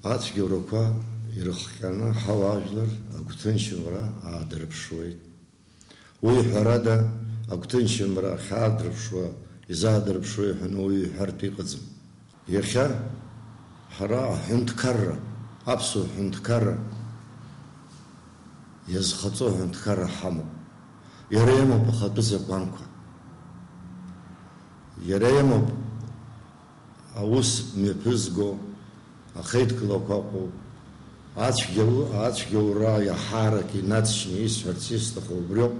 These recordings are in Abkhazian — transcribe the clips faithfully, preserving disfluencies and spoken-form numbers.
Ацәгьоурақәа ирыхҟьаны ҳауаажәлар агәҭынчымра аадырԥшуеит. Уи, ҳәарада, агәҭынчымра ахьаадырԥшуа изаадырԥшуеи ҳәа уаҩы иҳәартә иҟаӡам. Иахьа ҳара аҳәынҭқарра, аԥсуа ҳәынҭқарра иазхаҵо аҳәынҭқарра ҳамоуп. Иара имоуп ахатәы закәанқәа. Иара имоуп аус мҩаԥызго ахеидкылақәа ыҟоуп. Ацәгьау-, ацәгьоура иаҳарак инаҵшьны исҳәарц исҭаху убриоуп.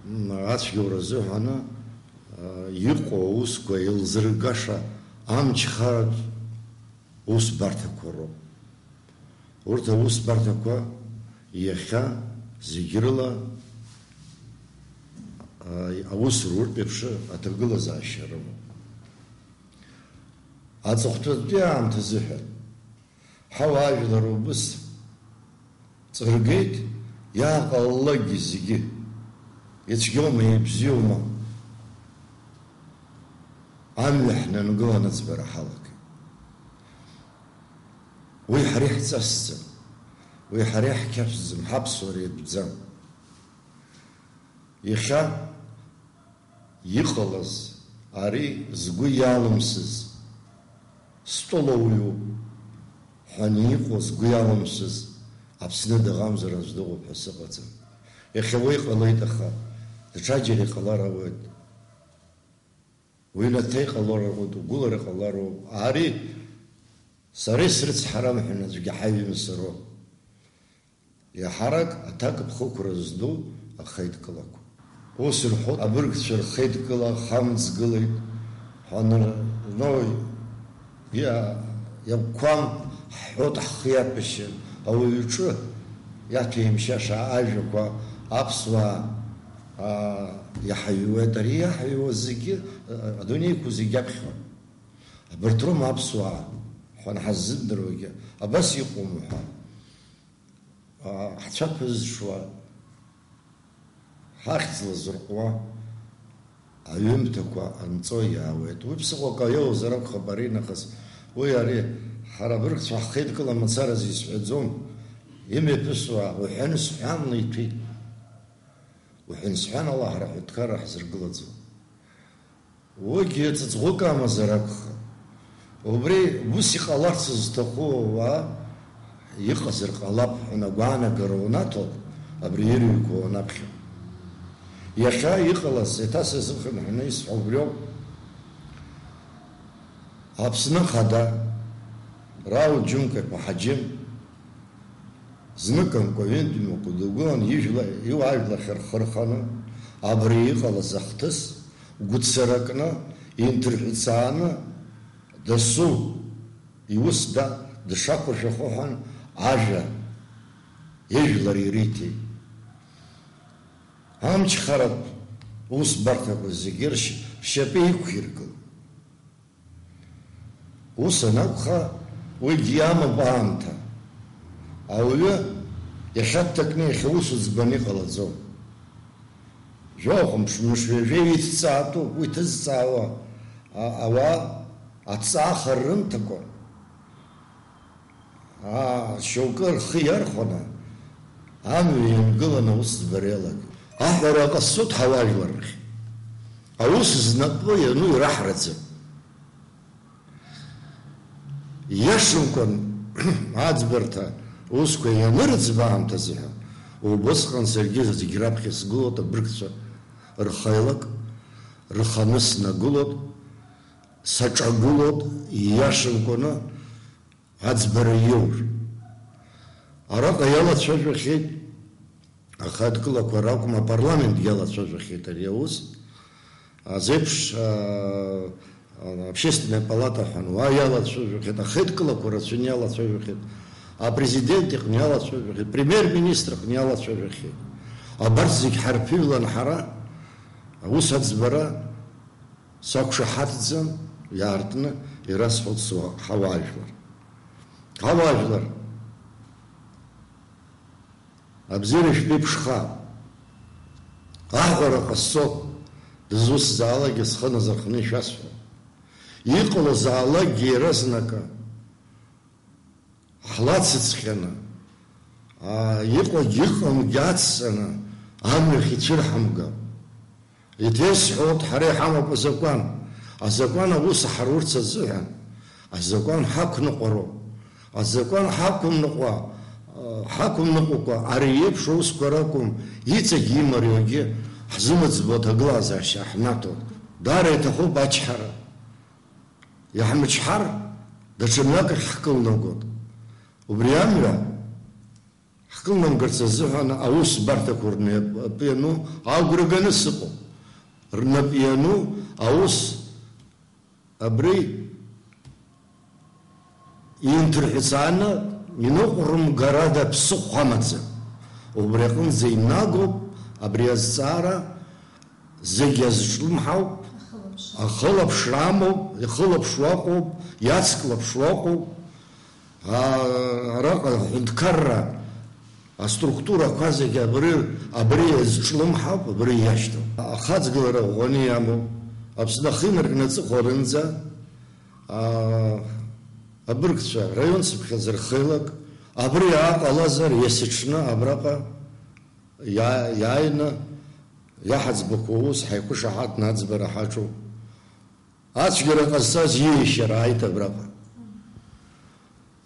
М, ацәгьоура азыҳәаны, а, иҟоу аусқәа еилзыргаша амчхаратә усбарҭақәа роуп. Урҭ аусбарҭақәа иахьа зегь рыла, а, аус руртә еиԥш аҭагылазаашьа рымоуп. Аҵыхәтәантәи аамҭазыҳәа ҳауаажәлар убыс ҵыргеит, иааҟалалакгьы зегьы, ицәгьоума, ибзиоума, амҩа ҳнангылан аӡбара ҳалагеит. Уи ҳара иаҳҵасӡам, уи ҳара иаҳқьаԥсӡам, ҳаԥсуара иатәӡам. Иахьа иҟалаз ари згәы иалымсыз, стәылауаҩуп ҳәа ани иҟоу згәы иалымсыз Аԥсны дыҟамзар аӡә дыҟоуп ҳәа сыҟаӡам. Иахьа уа иҟалеит, аха даҽаџьара иҟалар ауеит. Уи наҭа иҟалар ауеит, угәылара иҟалароуп. Ари сара исрыцҳарам ҳәа аӡәгьы ҳаҩымсыроуп. Иаҳарак аҭакԥхықәра зду ахеидкылақәа. Ус рҳәоит, абыргцәа рхеидкыла хамҵгылеит ҳәа, анырҳәо, иа-, иакәқәам ҳҳәоит, ҳхы иаҭәашьа, ауаҩы иҿы иаҭәеимшьаша ажәақәа аԥсуаа, аа, иаҳаҩуеит. Ари иаҳаҩуа зегьы, а-, адунеиқәа зегьы аԥхьон. Абарҭ роума аԥсуаа ҳәа анҳаззымдыруагьы, абас иҟоума ҳәа. Ҳцәа ԥызҽуа, ҳахьӡ лазырҟәуа аҩымҭақәа анҵо иаауеит. Уи ԥсыхәак аиоузар акәхап, аринахыс уи ари ҳара абыргцәа ҳхеидкыла мацара азы исҳәаӡом, имҩаԥысуа уҳәан-сҳәанла иҭәит. Уҳәан-сҳәанала ҳара ҳҳәынҭқарра ҳзыргылаӡом. Уигьы ҵыҵӷәык амазар акәхап. Убри ус иҟаларц зҭаху ауаа иҟазар ҟалап ҳәа агәаанагара унаҭо, абри ирыҩқәа уанаԥхьо. Иахьа иҟалаз еиҭа сазыхынҳәны исҳәо убриоуп. Аԥсны Ахада, Рауль Џьынқәа-иԥа Ҳаџьым, зныкымкәа ҩынтә имҩақәа дагәылан, ижәла, иуаажәлахь рхы рханы, абри иҟалаз ахҭыс гәцаракны, инҭырҳәцааны, дасу иус да дшақәыршәахо ҳәан ажәа, ижәлар ириҭеит. Амчхаратә усбарҭақәа зегьы ршь-, ршьапы иқәиргылт. Ус анакәха, уигьы иамоуп аамҭа. Ауаҩы иахьа дҭакны иахьа усу ӡбаны иҟалаӡом. Жәохә мш, мыш ҩажәа иҭҵаатәуп, уи ҭызҵаауа, а-, ауаа аҭҵааха рымҭакәа. Аа, шьоукы рхы иархәаны, амҩа иангыланы аус ӡбара иалагеит. Аҳәара ҟасҵоит ҳауаажәлар рахь. Аус знапы иану ираҳраӡам. Иашамкәан аӡбарҭа усқәа ианырӡба аамҭазы ҳәа, убысҟан саргьы зегь раԥхьа сгылоит, абыргцәа рхаилак рханы снагылоит, саҿагылоит, иашамкәаны аӡбара иоур. Араҟа иалацәажәахьеит ахеидкылақәа ракәым, апарламентгьы иалацәажәахьеит ари аус. Азеиԥш, а, а, общественная палата ҳәа уа иалацәажәахьеит, ахеидкылақәа рацәаны иалацәажәахьеит, апрезидент иҟны иалацәажәахьеит, премьер-министр иҟны иалацәажәахьеит. Абарҭ зегь ҳарԥыҩлан ҳара аус аӡбара сақәшаҳаҭӡам, иаартны ирасҳәоит сыуа-, ҳауаажәлар. Ҳауаажәлар, абзиара шәԥеиԥшхап. Аҳәара ҟасҵо, дызусзаалакгьы схы назырхны ишәасҳәап. Иҟалозаалакгьы иаразнакы ҳлацыҵхьаны, аа, иҟагь ыҟамгь ацҵаны амҩахь ицәырҳамгап. Иҭесҳәоит, ҳара иҳамоуп азакәан. Азакәан аус ҳарурц азыҳәан, азакәан ҳақәныҟәароуп. Азакәан ҳақәымныҟәа, ҳақәымныҟәакәа, ари еиԥш аусқәа ракәым, иҵегь имариоугьы ҳзымыӡбо аҭагылазаашьа ҳнаҭоит. Даара иҭахуп ачҳара. Иаҳмычҳар, даҽа мҩак ахь ҳкылнагоит. Убри амҩа ҳкылнамгарц азыҳәан аусбарҭақәа рнапы иану агәра ганы сыҟоуп. Рнапы иану аус абри инҭырҳәцааны иныҟәрымгарада ԥсыхәа амаӡам. Убри аҟынӡа инагоуп абри азҵаара, зегь иазҿлымҳауп, ахылаԥшра амоуп, ихылаԥшуа ыҟоуп, иацклаԥшуа ыҟоуп. А, араҟа аҳәынҭқарра аструктурақәа зегьы абри, абри иазҿлымҳауп, абри иашьҭоуп. Ахаҵгылара ӷәӷәаны иамоуп. Аԥсны ахинаркны аҵыхәа рынӡа, а, абыргцәа раион цыԥхьаӡа рхеилак, абри ааҟалазар, есыҽны абраҟа иа-, иааины иаҳаӡбақәоу ус ҳаиқәышаҳаҭны аӡбара ҳаҿуп. Ацәгьара ҟазҵаз ииашьара ааит абраҟа.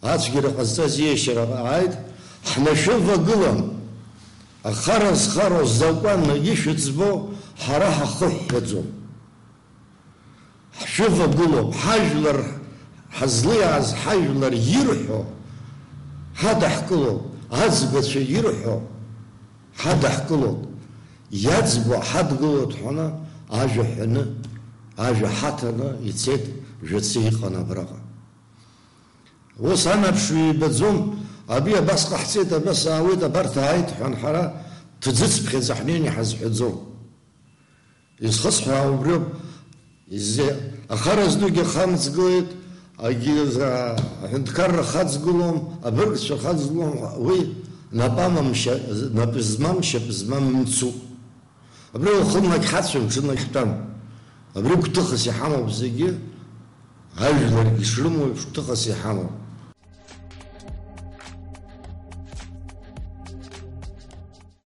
Ацәгьара ҟазҵаз ииашьара ааит, ҳнашәывагылан, ахара зхароу закәанны ишәыӡбо ҳара ҳахыҳәҳәаӡом. Ҳшәывагылоуп, ҳажәлар, ҳазлиааз ҳажәлар ирҳәо ҳадаҳкылоуп, аӡбацәа ирҳәо ҳадаҳкылоит, иаӡбо ҳадгылоит ҳәаны ажәа ҳәаны, ажәа ҳаҭаны ицеит, жәацы иҟан абраҟа. Ус анаԥшҩы ибаӡом, абри абас ҟаҳҵеит, абас аауеит, абарҭ ааит ҳәан ҳара ҭӡыцԥхьаӡа ҳнеины иҳазҳәаӡом. Изхысҳәаау убриоуп. Изы ахара зтәугьы ахамҵгылеит, агьы-, аҳәынҭқарра хаҵгылом, абыргцәа хаҵгылом, уи нап амамшьа-, нап змам, шьап змам мцуп. Абри уахынлак ҳацәам, ҽынлак ҳтәам. Абри гәҭыхас иҳамоуп зегьы, ажәларгьы ишрымоу еиԥш гәҭыхас иҳамоуп.